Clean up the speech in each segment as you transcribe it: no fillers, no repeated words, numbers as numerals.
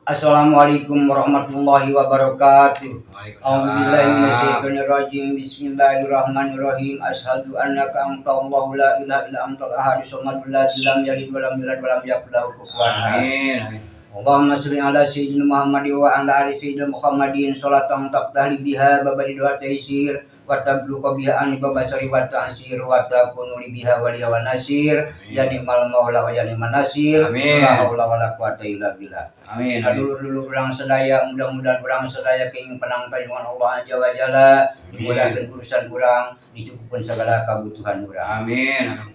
Assalamualaikum warahmatullahi wabarakatuh. A'udzubillahi minasyaitonirrajim. Bismillahirrahmanirrahim. Asyhadu annaka antallahu la ilaha illa antal ahadus samad alladzi lam yalid wa lam yulad wa lam yakul lahu kufuwan ahad. Amin. Amin. Allahumma sholli ala sayyidina Muhammad wa ala ali sayyidina Muhammadin salatan taqtahli biha babadi wa taysir wa tabluqa biha an babasari wa ta'sir wa takunu li biha waliya wa nasir ya ni'mal maula wa ya ni'man nasir. Amin. La haula wala quwata illa billah. Amin. Amin. Dulur-dulur urang sadaya, mudah-mudahan urang sadaya kenging panangtayungan Allah Azza wa Jalla, dimudahkeun urusan urang, dicukupkeun segala kabutuhan urang. Amin. Amin.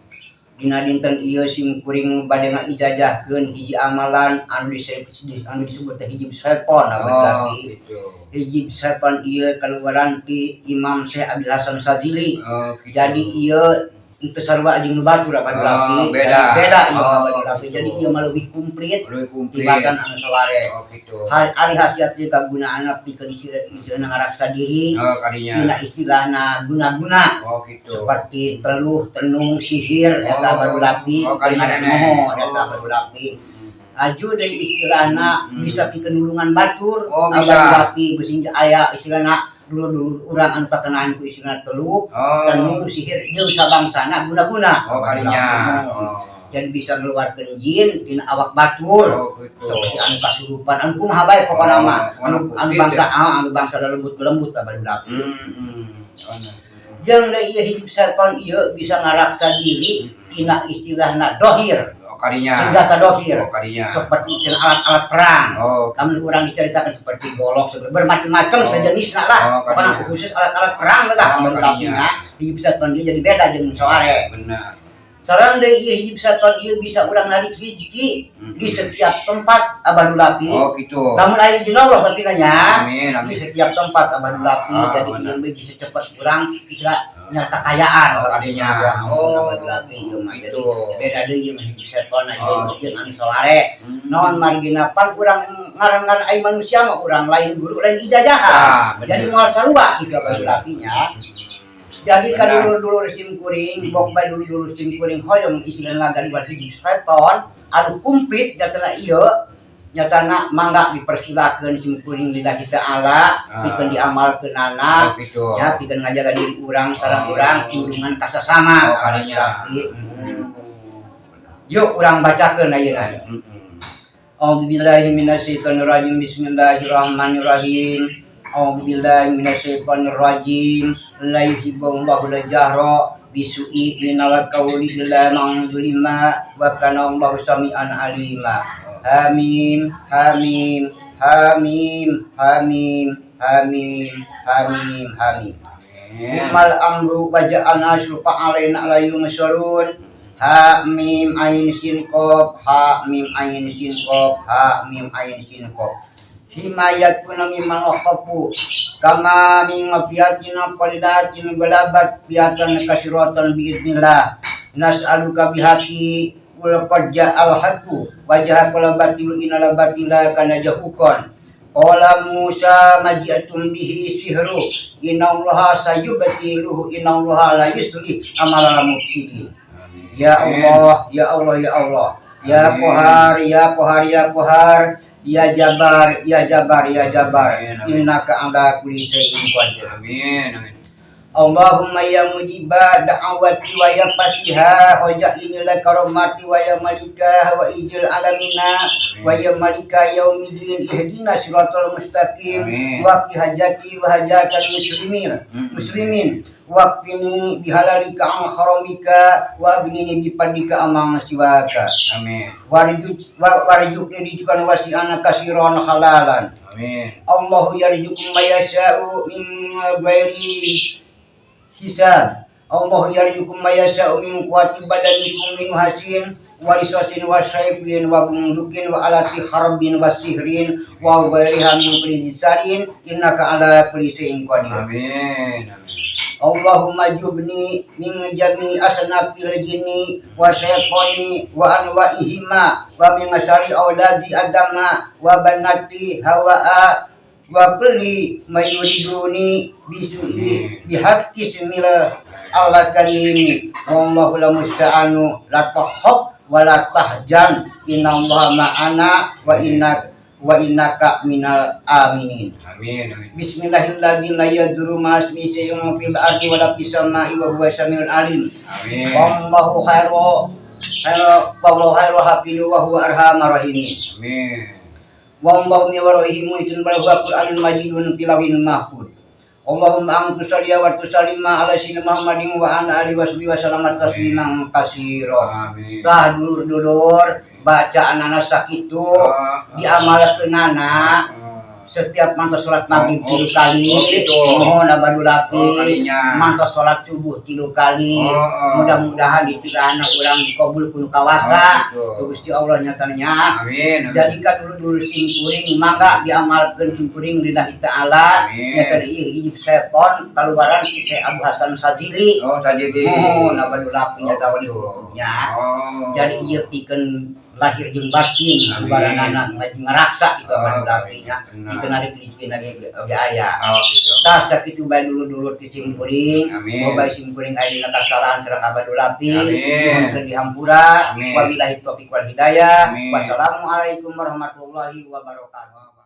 Dina dinten ieu sim kuring bade ngaijazahkeun hiji amalan anu disebut teh hijib seton. Oh, lagi gitu. Hijib seton ieu kaluaran ti Imam Syekh Abdul Hasan Sadzili. Oh, gitu. Jadi ieu teu sarua jeung nu batur apa Oh, laki. Beda. Beda ieu Oh, laki. gitu. Jadi ieu mah leuwih komplit Lebih komplit. Tibatan anu saware. Oh, gitu. Hal ari khasiat ieu kagunaan pikeun istilahna ngaraksa diri Oh, kadinya. Dina istilahna guna-guna Oh, gitu. Seperti teluh, tenung, sihir eta Oh. baru lapi. Oh, kadinya ngaran nenek. moho eta Oh. baru lapi. Aju deui istilahna bisa pikeun nulungan batur. Oh, bisa. Baru lapi bisi aya istilahna dulur-dulur urang anu pakenaan ku istilahna teluh, tenung, sihir jeung sabangsana guna-guna. Oh, kadinya. Oh. Jadi bisa ngeluarkeun jin tina awak batur. Oh, gitu. Seperti anu kasurupan, anu kumaha bae pokona mah. Oh, Anu anu anu komplit bangsa ya. ah, anu bangsa lembut-lembut lah baru lapi. Oh, nah. Jeung deui ieu hijib seton ieu bisa ngaraksa diri tina istilahna dohir. Oh, kadinya. Senjata dohir. Oh, kadinya. Seperti cenah alat-alat perang. Oh, Kami orang diceritakan seperti golok, seperti bermacam-macam Oh. sejenisna lah. Oh, Pokoknya kadinya. Khusus alat-alat perang lah Oh, baru kadinya. lapinya. Hijib seton ieu jadi beda jeung soare. Benar. Sareng deui ieu hijib seton ieu bisa urang narik rezeki di setiap tempat, abah nulapi. Oh, gitu. Namun aya izin Allah tapi nanya Amin, amin. di setiap tempat, abah nulapi. Ah, Jadi ieu bisa cepat urang bisa nyata kekayaan. Oh, kadinya. Oh, abah nulapi ieu mah jadi gitu. Beda deui ieu mah hijib seton ieu Oh. jeung anu solare. Naon margina pan urang ngaran-ngaran ai manusia mah urang lain guru lain ijajahan. Ah, bener. Jadi moal sarua kitu abah nulapinya. Jadi kan dulur-dulur sim kuring, bok bae dulur-dulur sim kuring hoyong istilahna gaduhan hiji seton anu komplit nyatana ieu, nyatana mangga dipersilakeun sim kuring lillahi ta'ala Ah. pikeun diamalkeunana Oh, gitu. ya, pikeun ngajaga diri urang sareng Oh. urang nulungan kasasama. Oh, kadinya. Yuk urang bacakeun ayeuna. A'udzubillahi minasyaitonirrajim. Bismillahirrahmanirrahim. A'udzubillahi minasyaitonirrajim. La yuhibbullahu al-jahra bisu'i minal qawli illa man zulima wa kana Allahu sami'an alima. Hamim, hamim, hamim, hamim, hamim, hamim, hamim. Amin. Umal amru wa ja'alna syufa alaina la yumsarun. Ha mim ain sin qaf, ha mim ain sin qaf, ha mim ain sin qaf. Himayatuna mimman khafu kama min mafiatina qalilatin galabat fiatan kasiratan biiznillah. Nas'aluka bihaqi qul qad ja'al haqqu wa jahaqal batilu innal batila kana jahuqan. Qala Musa maji'atum bihi sihru innallaha sayubtiluhu innallaha la yuslih amalal mufsidin. Ya Allah, ya Allah, ya Allah. Ya Amin. Kohar, ya Kohar, ya Kohar. Ya Jabar, ya Jabar, ya Jabar. Amin, amin. Innaka ala kulli syai'in qadir. Amin. Amin. Allahumma ya mujiba da'awati wa ya fatiha hoja inilah karomati wa ya malika wa ijil alamina wa ya malika yaumidin ihdina siratal mustaqim. Amin. Waqti hajati wa hajatal muslimin muslimin waqtini bihalalika an haramika wa aghnini bifadlika amman siwaka. Amin. Warjuk warjukni rizqan wasi'an kasiran halalan. Amin. Allahu yarzuqu may yasha'u min ghairi hisab. Allahu yarzuqu may yasha'u min quwwati badanikum min hasin wa risasin wa sayfin wa bundukin wa alati harbin wa sihrin wa ghairiha min kulli sarin innaka ala kulli syai'in qadir. Amin. Amin. Allahumma jubni min jami asnafil jinni wa syaitani wa anwa'ihima wa min syarri auladi adama wa banati hawa'a wa kulli ma yuriduni bisu'i bihaqqi ismil Allah karim. Wallahu la musta'anu la takhaf wa la tahzan innallaha ma'ana wa inna Wa innaka minal aminin. Amin. Amin. Bismillahirrahmanirrahim. La yadurru ma ismihi syai'un fil ardi wala fis sama'i wa huwa samiul alim. Amin. Wallahu khairu khairu wallahu khairu hafizu wa huwa arhamar rahimin. Amin. Wallahu min waraihi muhitun bal huwa Qur'anun majidun fi lawhin mahfuz. Allahumma anta shalli wa tusallima ala sayyidina Muhammadin wa ala alihi washabihi wa sallam tasliman katsira. Amin. Tah, dulur-dulur, bacaan sakitu diamalkeunana setiap mantos sholat maghrib Oh, tilu kali. oh, gitu. Mohon abadul api. Oh, kalinya. Mantos sholat subuh tilu kali. Oh. Mudah-mudahan istilahna urang dikabul ku nu kawasa. Oh, gitu. Ku Gusti Allah nyatanya. Amin. Amin. Jadikan dulur-dulur simkuring, mangga diamalkeun simkuring lillahi ta'ala. Amin. Nyata ieu hiji seton kaluaran ti Syekh Abu Hasan Sadzili. Oh, tadi di. Mohon abadul api nyata Oh, wali gitu. kutubnya. Oh. Jadi ieu pikeun lahir jeung batin. Amin. Subaranana ngaraksa gitu. Oh, Abadul apinya benar. dikenali pikeun lagi oge aya. Oh, gitu. Tah, sakitu bae dulur-dulur ti simkuring. Amin. Boga simkuring aya dina kasalahan sareng abadul api, Amin. nyuhunkeun dihampura. Amin. Wabillahi taufiq wal hidayah. Amin. Wassalamualaikum warahmatullahi wabarakatuh.